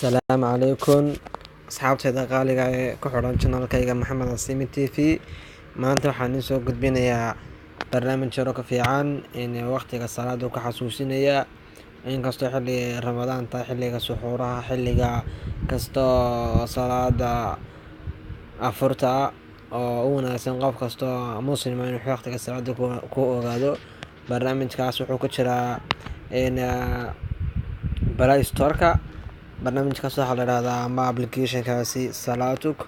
Asalaamu calaykum asxaabteyda qaaliga ee ku xidhan channelkayga Maxamed Asiimi TV. Maanta waxaan idin soo gudbinayaa barnaamij yaro ka fiican in waqtiga salaada ku xasuusinaya. Inkastoo xilli Ramadaan tahay, xilliga suxuuraha, xilliga kastoo salaada afurta oo u wanaagsan qof kastoo muslim ah inuu waqtiga salaada ku ogaado. Barnaamijkaas wuxuu ku jiraa in Play Store-ka. Barnaamijkaas waxaa la dhahdaa ama applicationkaasi Salaatuk.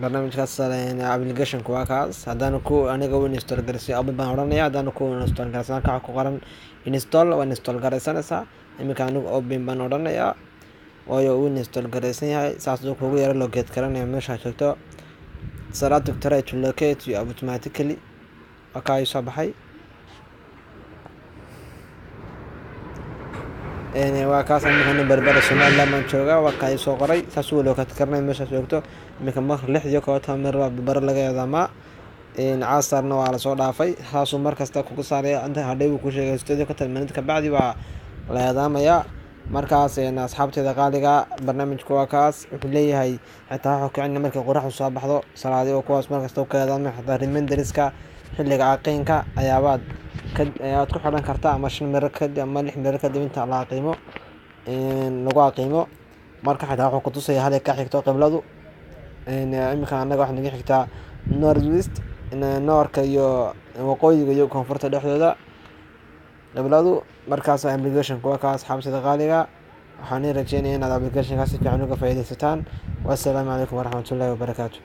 Barnaamijkaas applicationku waa kaas. Haddaan ku aniga u install garisay, open baan odhanaya. Haddaan ku install garaysan, halka waxaa ku qoran install, waa install garaysanaysaa. Iminka anigu open baan odhanayaa, waayo uu install garaysan yahay. Saas uu kugu yaro locate garanaya meesha joogto. Salaatuk try to locate you automatically, waa kaa soo baxay. Waa kaas. Iminka Berbera, Somaliland baan joogaa, waa kaa soo qoray. Saas uu locate garanaya meesha joogto. Iminka mar 6:11 baa Berbera laga eedaamaa, casarna waa lasoo dhaafay. Saasuu mar kasta kugu saaraya. Inta hadhay buu ku sheegay 58 minute kabacdi waa la eedaamayaa. Markaas asxaabteeda qaaliga, barnaamijku waa kaas. Wuxuu leeyahay xitaa wuxuu kicina markay qoraxdu soo baxdo salaadi oo kuwaas mar kasta ka eedaamay. Xitaa reminderiska xilliga aqiinka ayaabaad ka ayaad ku xidhan kartaa, ama 5 miro kadib ama 6 miro kadib inta la aqiimo lagu aqiimo. Marka xitaa wuxuu kutusaya halay ka xigto qibladu. Iminka annaga waxaa naga xigtaa north west, noorka iyo waqooyiga iyo koonfurta dhexdooda qibladu. Markaas applicationka waa kaas. Asxaabtada qaaliga, waxaan ii rajeynaya inaad applicationkaas si fiican uga faa'iidaysataan. Wassalaamu calaykum waraxmatullaahi wabarakaatu.